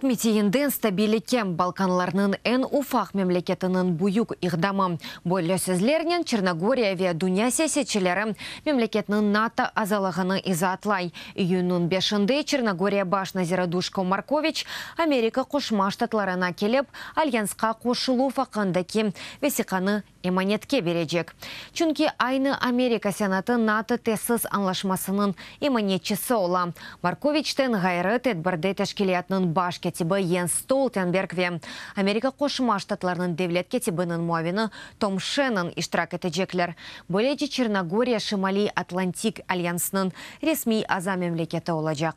Boykot mitiyinden stabillikke, Balkanlarnıñ eñ ufaq memleketiniñ büyük iqdamı. Böyle sözlernen Çernogoriya ve dünya siyasetçileri memleketniñ NATO azalığını izaatlay. İyünniñ beşinde Çernogoriya baş naziri Duşko Markoviç Amerika Qoşma Ştatlarına kelip, Alyansqa qoşuluv aqqındaki vesiqanı emanetke berecek. Çünki aynı Amerika Senatı NATO tesis añlaşmasınıñ emanetçisi ola. Markoviçten ğayrı tedbirde teşkilâtnıñ baş kâtibi Yens Stoltenberg ve Amerika Qoşma Ştatlarınıñ devlet kâtibiniñ muavini Tom Şennon iştirak etecekler. Böylece Çernogoriya Şimaliy Atlantik alyansınıñ resmiy aza memleketi olacaq.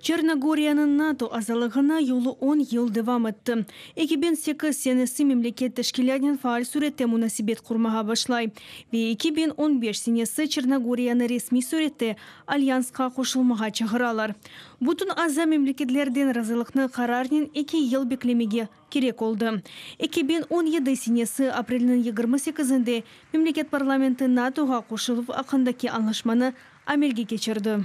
Çernogoriyanıñ NATO azalığına yolu on yıl devam etti. 2008 senesi memleket teşkilâtnen faal sürette munasebet qurmağa başlay ve 2015 senesi Çernogoriyanı resmiy sürette Alyansqa qoşulmağa çağıralar. Bütün aza memleketlerden razılıqnı qararnen eki yıl beklemege kerek oldı. 2017 senesi aprelniñ 28-inde memleket parlamenti NATOğa qoşuluv aqqındaki añlaşmanı amelge keçirdi.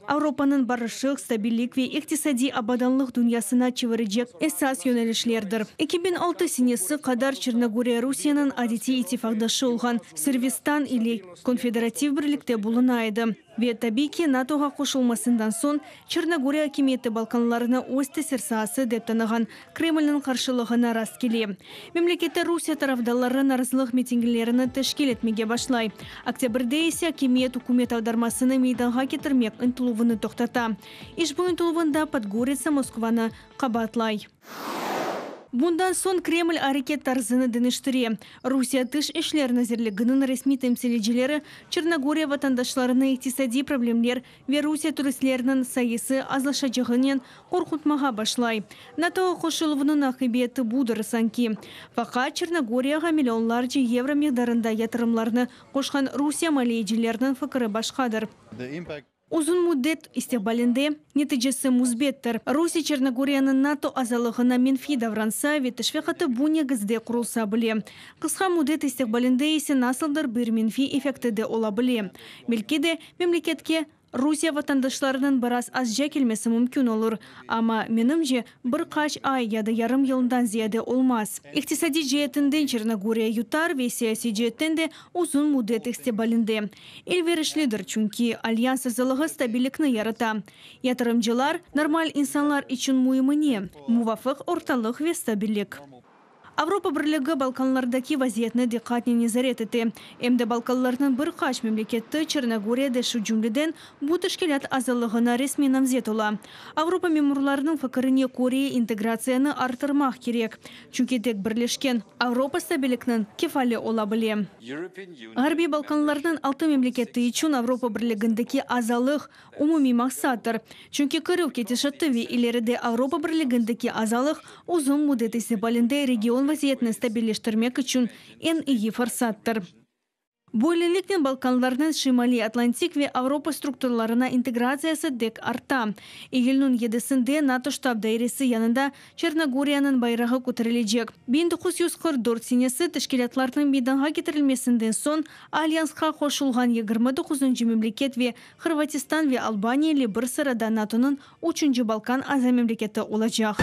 Avropanıñ barışıq, stabillik ve iqtisadiy abadanlıq dünyasına çevirecek esas yönelişlerdir. 2006 senesi qadar Çernogoriya Rusiyeniñ adetiy ittifaqdaşı olğan Sırbistan ile konfederativ birlikte buluna edi. Ve, tabiy ki, NATOğa qoşulmasından soñ Çernogoriya akimiyeti Balkanlarnı öz tesir saası dep tanığan Kremlniñ qarşılığına rastkele. Memlekette Rusiye tarafdarları narazılıq mitinglerini teşkil etmege başlay. Oktâbrde ise akimiyet ükümet avdarmasını meydanğa ketirmek ıntıluvını toqtata. İşbu ıntıluvında Podgoritsa Moskvanı qabaatlay. Bundan soñ Kreml areket tarzını deñiştire. Rusiye Tış işler nazirliginiñ resmiy temsilcileri Çernogoriya vatandaşlarını iqtisadiy problemler ve Rusiye turistleriniñ sayısı azlaşacağınen qorqutmağa başlay. NATOğa qoşuluvnıñ aqibeti budır, sanki. Faqat Çernogoriyağa millionlarca yevro miqdarında yatırımlarnı qoşqan Rusiye maliyecileriniñ fikri başqadır. Uzun müddet istiqbalinde neticesi müsbettir. Rusiye Çernogoriyanıñ NATO azalığına menfiy davransa ve teşviqatı bu negizde qurulsa bile. Qısqa müddet istiqbalinde ise nasıldır bir menfiy effekti de ola bile. Belki de, memleketke Rusiye vatandaşlarınıñ biraz azca kelmesi mümkün olur, amma, menimce, bir qaç ay ya da yarım yıldan ziyade olmaz. İqtisadiy ceetinden Çernogoriya yutar ve siyasiy ceetten de uzun müddet istiqbalinde elverişlidir, çünki alyans azalığı stabillikni yarata. Yatırımcılar, normal insanlar içün müimi ne? Muvafıq ortalıq ve stabillik. Avropa Birligi Balkanlardaki vaziyetni diqqatnen nezaret ete. Em de Balkanlarnıñ bir qaç memleketi, Çernogoriya da şu cümleden, bu teşkilât azalığına resmiy namzet ola. Avropa memurlarınıñ fikirine köre, integratsiyanı arttırmaq kerek, çünki tek birleşken Avropa stabillikniñ kefali ola bile. Ğarbiy Balkanlarnıñ altı memleketi içün Avropa Birligindeki azalıq, umumiy maqsattır. Çünki kirüv ketişatı ve ileride Avropa Birligindeki azalıq uzun müddet istiqbalinde region vaziyetini stabilleştirmek içün eñ iyi fırsattır. Böyleliknen Balkanlarnıñ Şimaliy Atlantik ve Avropa strukturlarına integratsiyası dek arta. İyülniñ yedisinde NATO ştab dairesi yanında Çernogoriyanıñ bayrağı köterilecek. 1944 senesi teşkilâtlarnıñ meydanğa ketirilmesinden soñ Alyansqa qoşulğan 29-ncı memleket ve Hırvatistan ve Albaniya ile bir sırada NATOnıñ üçünci Balkan aza memleketi olacaq.